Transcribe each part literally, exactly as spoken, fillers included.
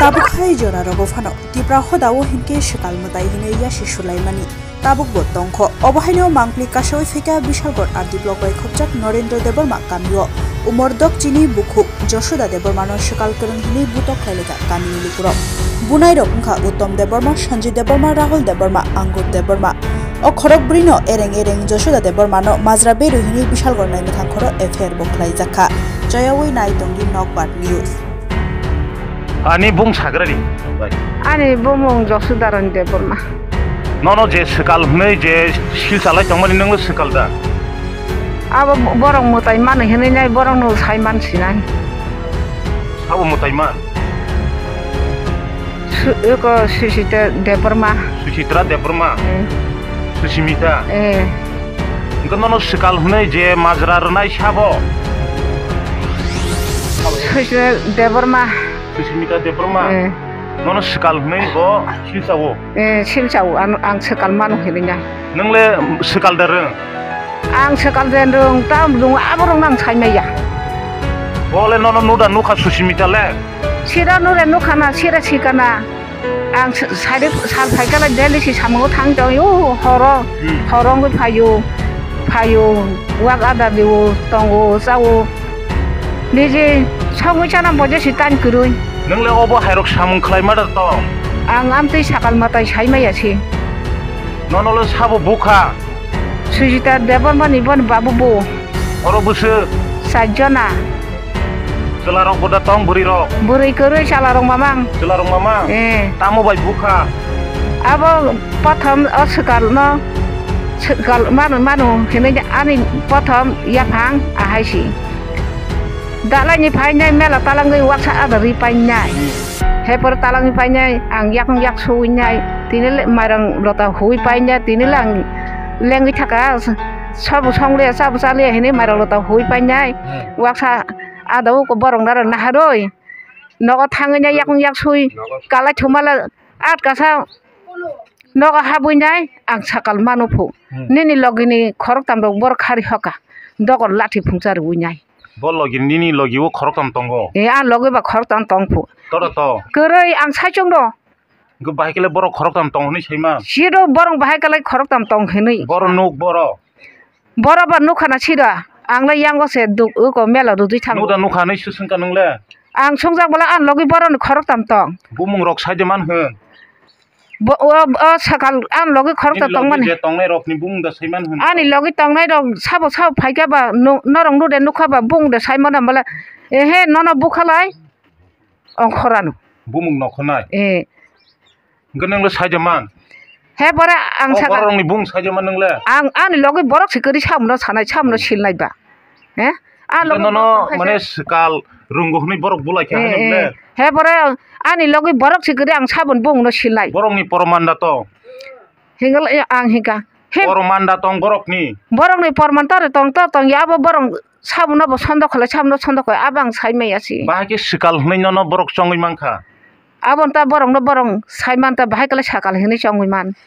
Tabuk hai jora rogo phano Tipra hoda o hinkhe swkal mwtai hinwi yasi sulaimani. Tabukbo tongkho. Obo haino mangpli kasaui phikha Bishalgarh R D block bai khopjak Norendra Debbarma kamio. Umor dok chini bukhuk Josoda Debbarmano swkal kwrwng hinwi butok khlailaikha kamini lukurok. Bunairok wngkha Uttom Debbarma, Sanjay Debbarma, Rahul Debbarma, Angur Debbarma. O khorok brwino ereng ereng Josoda Debbarmano majra berwi hinwi Bishalgarh naimwthang khoro F I R bo khlaijakha. Chayaui nai tongdi Nokbar News. Ani bung sagrani, bai. Ani bumung Josudaran Debbarma. Nono je swkal hwnwi je sil chalai tongmani, nwngno swkal da? Abo borok mwtai mano hinwi nai, borokno sai man sinai. Sabo mwtai man? Su-, eko Susita Debbarma. Susitra Debbarma? Eh. Susimita? Eh. Hwnkhe nono swkal hwnwi je majra rwnai sabo? Susita Debbarma. Susimita Debbarma? Eh. Nono swkal hwnwi bo silsa o? Eh, silsa o, ang, ang swkal mano hinwi nai. Nwng le swkal da rwng? Ang swkal je rwng, ta rwng, abo rwng nang sai maya. Bo le nono nuda nukha Susimita le? Sira nure nukha na, sira sika na. Ang s-, sari sal phaikha lai daily si samungo thang tong yo, horo, hmm, horo wngwi phaio, phaio, wak ada dio, tongo, chao. Niji songwi chana boje si tan kwrwi. Nwng le obo hairok samung khlai ma da tong? Ang amtwi sakal matai sai maya si. Nono le sabo bukha? Sujita Debbarmani boni babu bo. Oro bwswk? Char jona. Chwlarok bo da tong bwrwirok? Bwrwi kwrwi chwlarok mamang. Chwlarok mamang? Eh. Tamo bai bukha? Abo prothom o swkalno, swkal manu manu hinwi ani prothom yaphang ahai si. Dalaini phainai mela talangwi waksa ada ri painai. Hepor talangwi painai ang yakung yak suwinai. Tini le mairang lota hui painai, tini le ang lengwi thaka. Sabo songlia, sabo chalia hinwi mairok lota hui painai. Hmm. Waksa ada o borok naro naharoi. Nogo thangwi nai yakung yak sui. Nogo. Kalai thumala at kasa nogo habwi nai ang sakal mano phu. Hmm. Nini logi ni khorok tam rok borok khari hoka. Dogor lathi phungsa rwi nai. Bo logi nini logi o khorok tam tongo? E, ang logi ba khorok tam tong phu. Toro to? Kwrwi ang saichung do. Hwnkhe bahai khe le borok khoroktham tong hwnwi saima? Siro borok bahai khe le khoroktham tong hwnwi. Borok nuk borok? Borok ba nukha na siro. Ang le yango se duk uko mela rwdwi thango. Nuda nukha hwnwi swswngkha nwng le? Ang swngjak bwla ang logi borok ni khoroktham tong. Bumung rok sai de man hwn. Bo, o, o sakal ang logi khoroktham tong mani. Nini logi je tongnai rok ni bumung da sai man hwn. Ani logi tongnai rok sabo sabo phaikha ba no-, norok nude nukha ba bumung de sai mano bwla. Ehe nono bukha lai. Ongkhorano. Bumung nokhornai? Eh. Hwnkhe nwng le saida man? He bore ang saka. O borokni bumung saida man nwng le? Ang ani logi borok se kwrwi samuno sanai, samuno silnai ba. He? Ang logi nono borok mane swkal rwngo hwnwi borok bulai kha hwnwi le? Eh. He bore ani logi borok se kwrwi ang saboni bumungno silnai. Borokni poromanda to? Hingle ang hinka. He. Poromanda tong borokni? Borokni poromanda tong to tong ya abo borok. Sabuno bo sondok khlai, sabuno sondok khlai, abo ang sai maya si. Bahai khe swkal hwnwi nono borok chongwi mankha? Abo ta borokno borok sai man ta, bahai khlai sakal hwnwi chongwi man.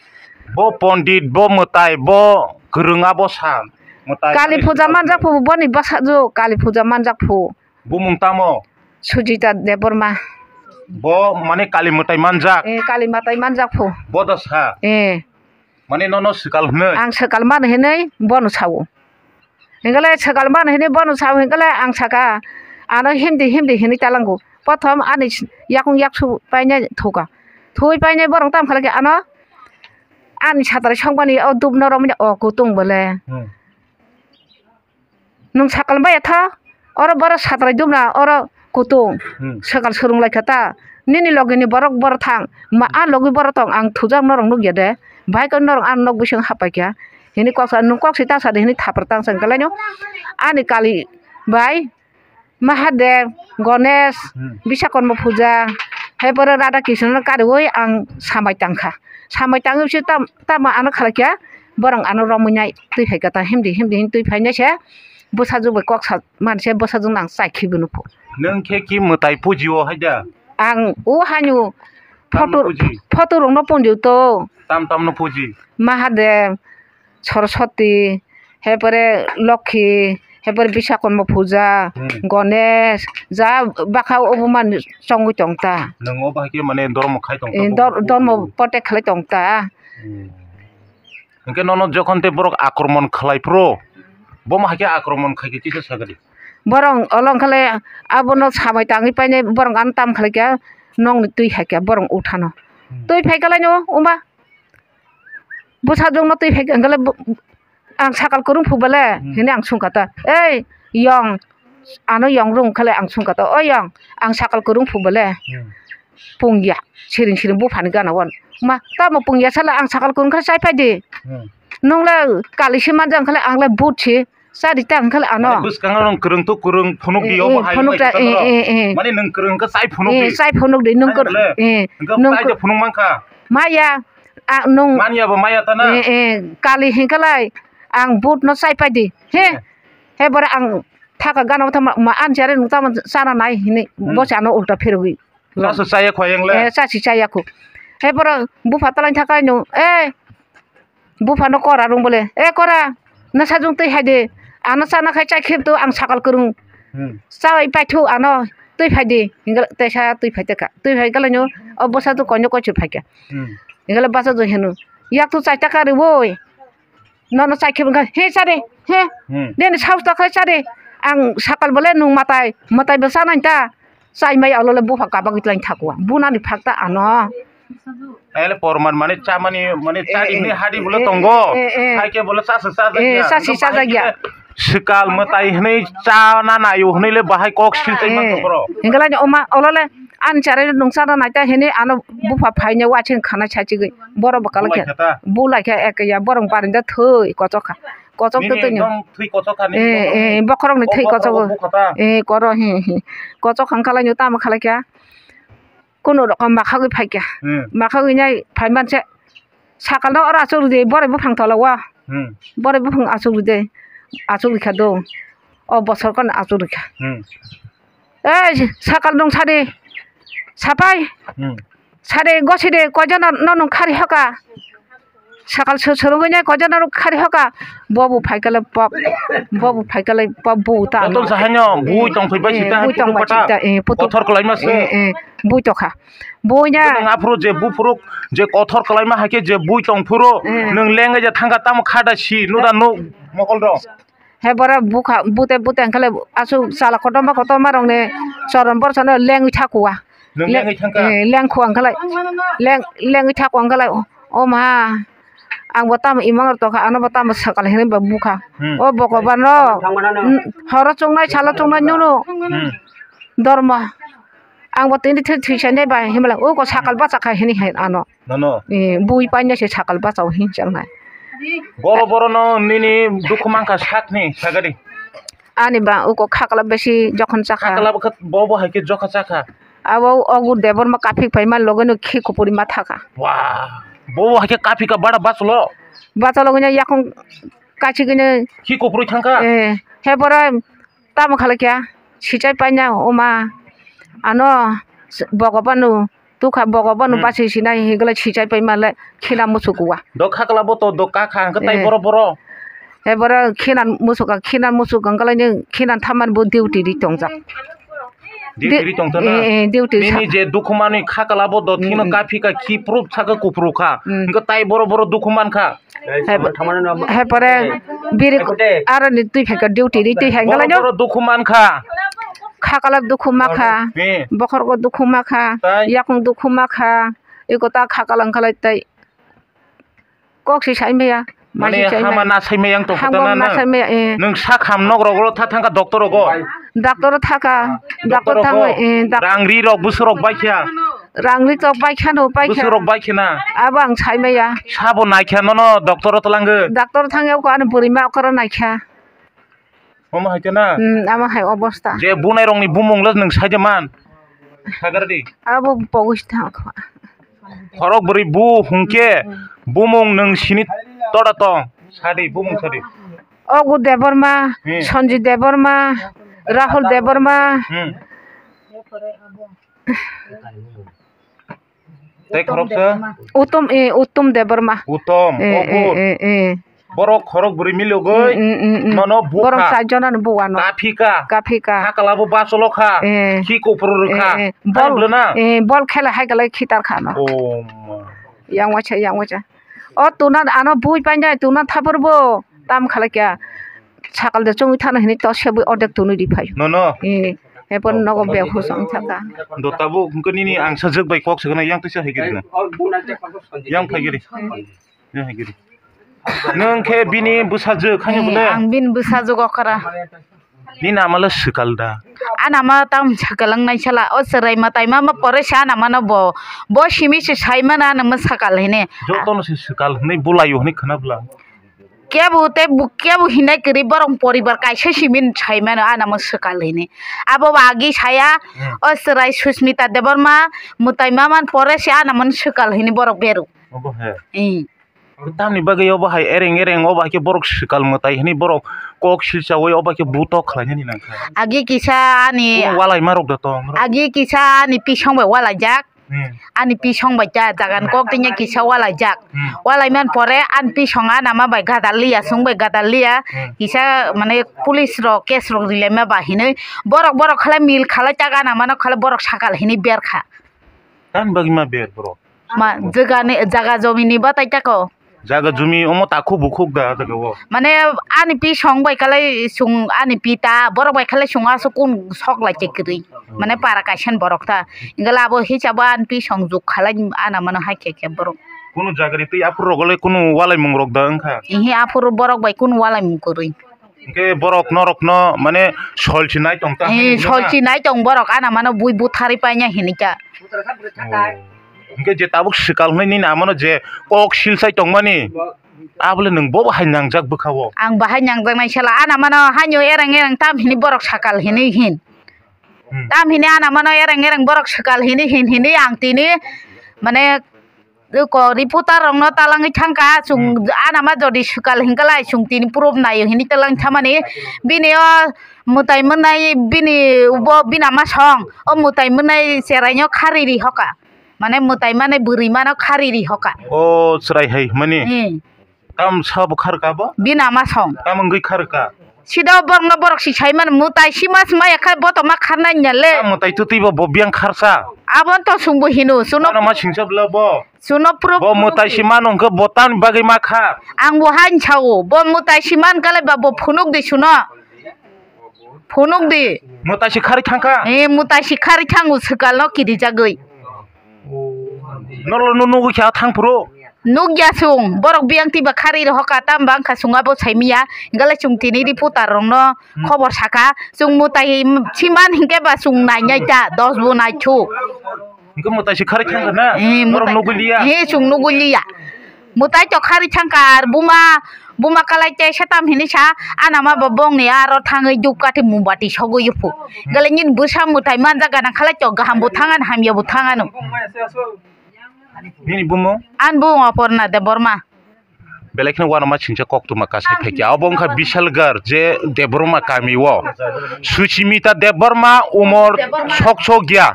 Bo pondit, bo mwtai, bo kwrwng abo sa mwtai. Kali puja manjak phu, boni bwsajwk Kali puja manjak phu. Bumung tamo? Sujita Debbarma. Bo mane Kali mwtai manjak? Eh, Kali mwtai manjak phu. Bo da sa? Eh. Mane nono swkal hwnwi? Ang swkal man hwnwi bono sao. Hinkhale swkal man hwnwi bono sao hinkhale ang saka, ano himdi himdi hwnwi talango. Prothom ani yakung yaksu painai thuka. Thui painai borok tamo khalai khe ano ani satrai songmani o dubno romwi o kutung bole. Hmm. Nwng sakal bai tha, oro borok satrai dubna oro kutung. Hmm. Swkal swrwng lai kha ta. Nini logi ni borok borok thang. Ma, hmm, a logi borok tong, ang thujak norok nukya de. Bahai khe norok ang nok bising hapai kha. Hini kok sa, nwng kok si ta sa de hini thapar tang sa hinkhalaino. Ani Kali bai, Mahadev, Ganesh, hmm, Biswakarma puja, hai pore Radha Krishna no kariwi ang samai tang kha. Samai tangwi se tam, tamo ano khalai kha, borok ano romwi nai twi phai kha ta himdi himdi hin twi phainai se. Bwsajwk bai kok sa man se, bwsajwk no ang chai khibi nukho. Nwng khe ki mwtai puji o hai da? Ang o haino Tamno photo, puji? Photo rokno punju to. Tam tamno puji? Mahadev, Saraswati, hepore Lokhi, hepore Biswakarma puja, Hmm. Ganesh, ja bwkha obo man chongwi tong ta. Nwng obo hai khe mane dormo khai tong Eh, ta, dor-, bo-, dormo bo-, protect khlai tong ta. Hmm. Hwnkhe nono jokhon tei borok akromon khlai phuru, bomo hai khe akromon khai khe kisa sagadi. Borok olo wngkhale abono samai tangwi painai borok ano tam khlai kha nokni twi hai kha borok uthano. Hmm. Twi phai kalaino wngba bwsajwkno twi phai kha wngkhale bo-, ang sakal kwrwng phu bale Hmm. hwnwi ang sung kha ta. Ei yong ano yong rung khe le ang sung kha to, "O yong, ang sakal kwrwng phu bole." Hmm. Pung ya, siring siring buphani gana o. Ma, tamo pung ya sala ang sakal kwrwng khe chai phai di. Hmm. Nwng le kali se man jang khe le ang le but si, cha di ta ang khe le ano. Mane bwskango nwng kwrwng to kwrwng phunuk di, Eh, obo eh, hai phunuk bai ta, khe ta eh, norok. Eh, eh. Mane nwng kwrwng khe chai phunuk Eh, di. Chai phunuk di, nwng Hai kwr-, bole. Eh, Hwnkhe nwng chai kwr-, de phunuk man kha. Maya, a, nwng Man ya bo maya ta na. Eh, eh, kali hwnkhe lai ang but no chai phai di. He, Eh. he bore ang Thaka gana o tamo ma ansi are nung tamo chana nai hinui Hmm. bo chano ulta phirogwi. Chasi chaya kho yang le? Eh, chasi chaya kho. He borok bupha talai thaka no, eh, bupha no kora rung bole, "Eh, kora, na sajung twi hai de, ano chana khai chai khib to ang sakal kwrwng." Hmm. Chawai paithu ano twi phai di, hingle teisa twi phai teka. Twi phai gala no, o bwsa to konyo koichwi phai kha. Hmm. Hingle basa jo henu, "Yak to chai taka re woi." Nono chai khe wngkha, "He cha de, he." Hmm. Nini saus ta khlai cha de. Ang sakal bole nwng matai, matai bo chanai ta. Chai mai alo le bupha kabagwi tlai thakwa. Bunani phak ta ano. Ele porman mane chamani mane Eh, chari eh, hini hadi bole eh, tongo. Eh, eh. Hai khe bole chasa chajakya. Eh, chasi chajakya. Swkal mwtai hwnwi chana naio hwnwi le bahai kok sil tei Eh, mangkha borok. Hinglai ni oma olo le ani chari nung chana nai ta hini ano bupha phaine wachen khana chachigwi. Borok bo kala khe. Bulai khe ta? Bulai khe ek ya borok barinda thwi kochok kha. Kochok to Nini twi no. Ekdom thwi kochok kha nini Eh, bokhorok eh, ni. Bokhorok ni thwi kochok. Bukha ta? Eh, koro he he. Kochok kha khalai no tamo khalai kha. Kono rokom makhagwi phai kha. Hmm. Makhagwi nai phai man se. Sakal no oro achuk rwdi, boroi buphang tola o. Hmm. Boroi buphang achuk rwdi. Achuk rwkha do. O bosor kon achuk rwkha. Hmm. Ei, sakal nung sadi. Sapai. Hmm. Sadi, gosidi, koijana no nung khari hoka. Sakal su-, surungwi nai koijana no khari hoka. Bobo phaikale pop. Bobo phaikale pop bo ta. Kotor sahaino bui tong thwi bai Eh, sita bui tong putu bai pata. Sita, eh, putu. Kothor kalaima se. Eh, eh, bui tokha. Bui na. Nang aphuru je buphuru je kothor kalaima hai khe je bui tong phuru. Eh. Nung lengai je thangka tamo khada si nuda nuk mokol do. He bora bukha, bute, bute, hwnkhe le aswk chala kotorma, kotorma rok ni choron borsa no lengwi thakuwa. Nwng Le-, lengwi thangkha? Eh, lengkhu ang khalai. Leng, lengwi thakuwa ang khalai. O ma, ang bo tamo imang rok tongkha, ano bo tamo sakal hinwi bo bukha. Hmm. O Bhogoban no, Thangmano no. N-, horo chungnai, salo chungnai nunu. Hmm. Dormo. Ang bo tini thwi, thwi sanai bai, himla, o ko sakal bachakha hinwi hai ano. Nono? Eh, bui paina se sakal bachao hin changnai. Boro boro no nini dukhu mankha sakni sagadi. Ani ba uko khakla besi jokhon chakha. Khakla bo khe bo bo hai khe jokha chakha. Abo ogu debor ma kaphik pai ma loge no khi kupuri ma thaka. Wah. Bo bo hai khe kaphika bada bachalo. Bachalo gini yakung kachi gini. Khi kupuri thangka. Eh, he boro tamo khala kya sichai paina oma ano Bhogobanu. Tukha bogo bono Hmm. basi sinai hingla sichai pai male khina musukuwa. Do khakla bo to do kakha hwnkhe tai Eh. boro boro. He boro khina musuka, khina musuk hwnkhe laini khina thaman bo duty ri tongjak. Duty Di-, ri tongtona? Eh, eh, duty Nini sa- je dukhu manwi khakla bo do thino Hmm. kaphika khi proof saka kupru kha. Hmm. Hwnkhe tai boro boro dukhu mankha. He, he pore biri aro ni twi phaikha duty ri twi hai Boro hwnkhe laino. boro dukhu mankha. Khakala dukhu makha, Ni. bokhorgo dukhu makha, Tai. yakung dukhu makha, eko ta khakala wngkhalai tai. Kok si sai maya, Mane maisi sai hama maya. na sai maya ang tong Hama kotana na na. sai maya, eh. Nwng sak ham nok rogro tha thangka doctor rogo. Doctor thaka, Doctor doctor thangwi, rogo. eh, doc- Rang ri rok busu rok bai kha. Rang ri tok bai kha no, bai kha. Busu rok bai kha na. Abo ang sai maya. Sabo nai kha nono doctor ro tlango. Doctor thangwi ko ani bwrwi ma okoro nai kha. Omo hai khe na? Hmm, amo hai obosta. Je bunai rokni bumung le nwng sai de man. Sagar di. Abo pogis thang kho. Khorok bwrwi bu hwnkhe bumung nwng sini toda tong. Sadi, bumung sadi. Ogu Debbarma, Hmm. Sanjit Debbarma, Rahul Debbarma. Hmm. Tei khoroksa? Uttom, eh, Uttom Debbarma. Uttom, eh, oh, eh, good. Eh, eh. Borok khorok bwrwi milogwi. Mm, mm, mm, mm. Nono bukha. Borok char jonani bukha no. Kaphika. Kaphika. Hakala bo bacholokha. Eh. Khi kupuru rwkha. Eh, eh. Bol, eh, bol khela hai kalai khitar kha no. Oh, ma. Yang wacha, yang wacha. O tuna ano bui painai, tuna thapur bo. Tam khala kya. Sakal de chongwi thana hini to sebwi ordek tunui di phai. No, no. Eh, epon nogo bek husong thaka. Do tabuk hwnkhe nini ang sajak bai kok sagana yang tisa hai giri na. Yang phai giri. Yang hai giri. Nung khe bini bwsajwk haino. Eh, bole? Ang bini bwsajwk okra. Nini namalo swkal da? Anama tam swkal wng nai sala. O chwrai mwtai ma pore se anamano bo. Bo simi se sai mano ano mwsakal hini. Jotono se swkal hinui bulaio hinui khwna bwla. Kebo tei bo kebo hinai kwrwi borok poribar kaisa simi sai mano anamo swkal hini. Abo bo agi saya. Hmm. O chwrai Susmita Debbarma mwtai ma man pore se anamon swkal hini borok beru. Obo he. Hmm. Tamni bagwi obo hai ereng ereng obo hai khe borok swkal mwtai hinui borok kok silchaui obo hai khe butok khlainani nangkha. Agi kisa ani. Walai ma rok da tong. Agi kisa ani pisong bai walaijak. Hmm. Ani pisong bai ta jagan kok tini kisa walaijak. Hmm. Walai man pore ani pisong anama bai gadal liya, sung bai gadal liya. Hmm. Kisa mane police rok case rok rilai ma ba hinui borok borok khalai mil khalai ta gana mano khalai borok sakal hinui ber kha. Tamni bagwi ma ber borok? Ma jagani, jaga jomini batai tako. Jaga jumi omo takhuk bukhuk da jaga o. Mane ani pisong bai khalai sung ani pita borok bai khalai sung aswk kun sok lai te kwrwi. Mane para kaisa ni borok ta. Hingke abo hisabo ani pisong juk khalai ana mano hai khe khe borok. Kunu jaga ni twi aphuru rok le kunu walai mung rok da wngkha? Ihi aphuru borok bai kunu walai mung kwrwi. Hingke borok norokno mane solchi nai tong ta. Eh, hinwi solchi nai tong borok ana mano bui butharwi paina hinwi ta. Oh. Hingke je tabuk swkal hinwi nini amano je kok silsai tongmani, abole nwng bo bahai nangjak bwkha o. Ang bahai nangjak nai sala ana mano haino ereng ereng tam hinwi borok sakal hinwi hin. Hmm. Tam hinwi ana mano ereng ereng borok swkal hinwi hin hinwi ang tini mane ko reporter rokno talangwi thangkha, chwng. Hmm. Ana ma jodi swkal hinkalai chwng tini proof naio hinwi talang thamani. Bini o mwtai mwnai bini bo bini ama song o mwtai mwnai cheraino khari ri hoka. Mane mwtai mane bwrwi mano khari ri hoka. O chwrai hai mani. Hmm. Kam sa bo kharka bo? Bini ama song. Kam wngwi kharka? Sida borokno borok si sai mano mwtai sima sima ya khai bo to ma kharnai nya le. Kam mwtai twtwi bo bo biyang kharsa. Abon to sungbo hino, suno. Ano ma singsa bla bo. Suno proof. Bo mwtai si mano hwnkhe bo tamni bagwi ma kha? Ang bo hain sao, bo mwtai si man kale ba bo phunuk di suno. Phunuk di. Mwtai si khari thangkha? Eh, mwtai si khari thango swkal no kiri jagwi. Norok no nugwi kha thang phuru? Nukya chwng, borok biyang twi ba khari rw hoka, tamo ba wngkha chwng abo sai miya, hingkhe le chwng tini reporter rokno. Hmm. Khobor saka, chwng mwtai si man hinkhe ba chwng nainai ta, dos bo naithu. Hingkhe mwtai si khari thangkha na? Eh, norok mwtai nugwi liya? Eh, chwng nugwi liya. Mwtai to khari thangkha, ar buma, buma kalai te setam hinwi sa, ana ma bo bongni aro thangwi duk kati mumbati sogwi phu. Hmm. Hingkhe le nini bwsa mwtai manjak gana khalai to, kaham bo thang ano, hamya bo thang ano. Nini bumung? Ani bumung Aparna Debbarma. Belai kheno uanama singcha koktwma kasai phaikha. Obo wngkha Bishalgarh je Debbarma kami o. Suchimita Debbarma umor sok sok ya.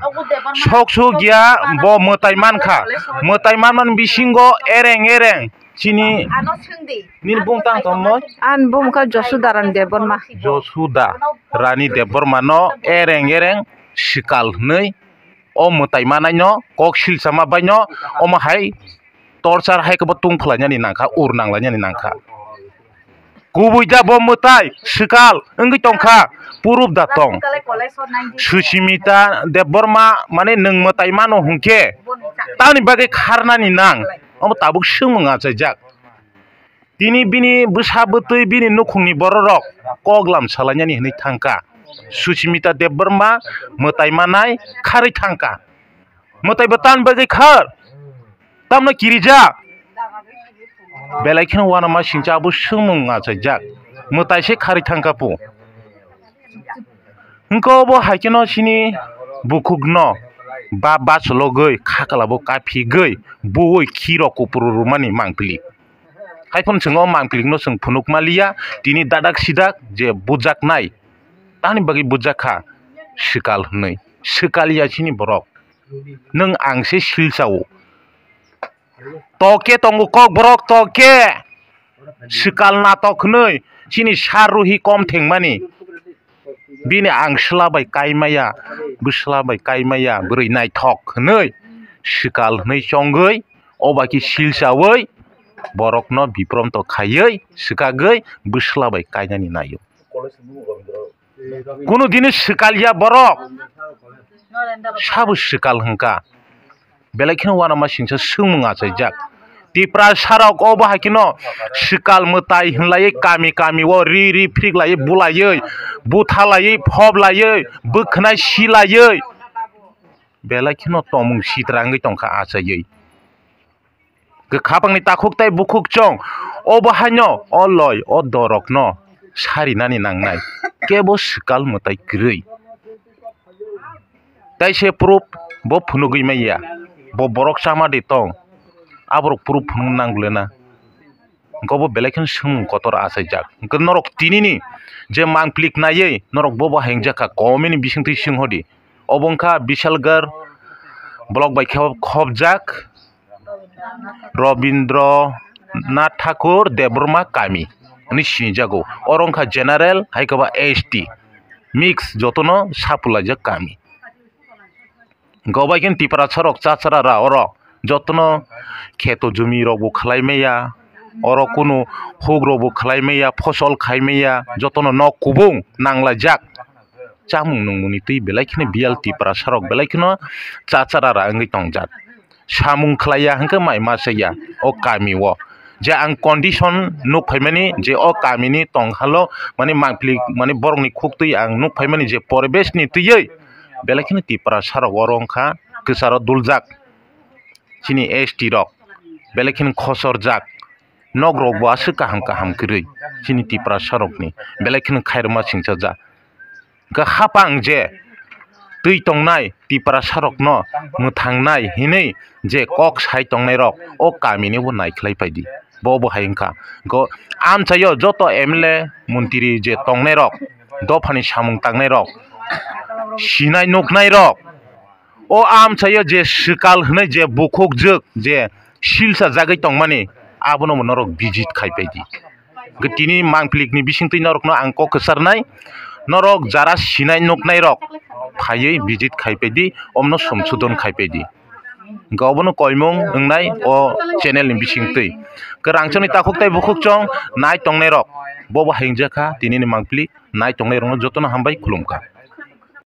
Sok sok ya bo mwtai mankha. Mwtai manmani bisingo ereng ereng chini. Ano swngdi. Nini bumung tang tongmo? Ani bumung kha Josuda Rani Debbarma. Josuda Rani Debbarma no ereng ereng swkal hwnwi o mwtai manaino kok silchama baino omo hai torchar hai khe bo tung phlainani nangkha, ur nanglainani nangkha. Kubui da bo mwtai swkal wngwi tongkha, proof da tong. Suchimita Debbarma mane nwng mwtai mano hwnkhe tamni bagwi kharnani nang, omo tabuk swngmung achaijak. Tini bini bwsa bwtwi bini nukhungni bororok kok lam salainani hwnwi thangkha. Suchimita Debbarma mwtai manai kharwi thangkha. Mwtai bo tamni bagwi khar? Tamno kirijak? Belai kheno uanama singcha abo swngmung achaijak. Mwtai se kharwi thangkha pu. Hwnkhe obo hai kheno chini bukhukno ba bachologwi khaklabo kaphigwi buwi khirok kupuru rwmani mangpili. Haiphano chwng o mangpilikno chwng phunuk maliya, tini dadak sidak je bujaknai, tamni bagwi bujakha swkal hwnwi. Swkal ya chini borok. Nwng ang se silchao. Toke tongo kokborok, toke. Swkal natok hwnwi chini sar ruhi kom thengmani. Bini ang swla bai kaimaya, bwsla bai kaimaya, bwrwi naithok hwnwi swkal hwnwi chongwi, o bai khe silchawi borokno biprom to khaiwi swkagwi bwsla bai kainani naio. Kunu dini swkal ya borok, sabo swkal hwnka. Belai kheno uanama singsa swngmung achaijak. Tiprasa rok obo hai kheno swkal mwtai hwnlaiwi kami kami o ri ri phrik laiwi bulaiwi, butha laiwi, phob laiwi, bwkhwnai si laiwi, belai kheno tongmung sitra wngwi tongkha achaiwi. Kwkhapangni takhuk tei bukhuk chwng obo haino o loi o dorokno sarinani nangnai, kebo swkal mwtai kwrwi. Taise proof bo phunugwi maya, bo borok chama de tong, aborok proof phunuk nanglena. Hwnkhe bo belai kheno swngmung kotor achaijak. Hwnkhe norok tinini je mangplik naiwi norok bobo hengjakha, commentni bisingtwi swnghodi. Obo wngkha Bishalgarh block bai khe khobjak Rabindranath Thakur Debbarma kami hwnwi sinijago. Oro wngkha general hai khe ba S T mix jotono sapulaijak kami. Hwnkhe obo hai khe Tiprasa rok chachara ra oro jotono kheto jumi rok bo khlai maya, oro kunu huk rok bo khlai maya, phosol khai maya, jotono nok kubung nanglaijak. Chamung nungmungni twi belai kheno biyal Tiprasa rok belai kheno chachara ra wngwi tongjak. Samung khlaiya hwnkhe mai ma chaya o kami o. Je ang condition nuk phaimani je o kamini tong halo mani mangpili mani borokni khuk twi ang nuk phaimani je poribesh ni twiwi belai kheno Tiprasa rok oro wngkha kwcharo duljak. Chini S T rok belai kheno khosorjak. Nok rok bo aswk kaham kaham kwrwi chini Tiprasa rokni belai kheno khairokma singchajak. Hwnkhe hapang je twi tongnai Tiprasa rokno mwthangnai hinwi je kok sai tongnai rok o kamini bo naikhlai paidi. Bo bo hai wngkha go amchaio joto M L A montri je tongnai rok dophani samung tangnai rok sinai nuknai rok o amchaio je swkal hwnwi je bukhukjwk je silsa jagwi tongmani abono bo norok visit khai paidi. Hwnkhe tini mangplikni bisingtwi norokno ang kok kwcharnai, norok jara sinai nuknai rok phaiwi visit khai paidi, omno somsodon khai paidi. Hwnkhe obono koimung wngnai o channel ni bisingtwi. Kwrangchani takhuk tei bukhuk chwng nai tongnai rok bobo hai wngjakha tinini mangpili nai tongnai rokno jotono hambai khulumkha.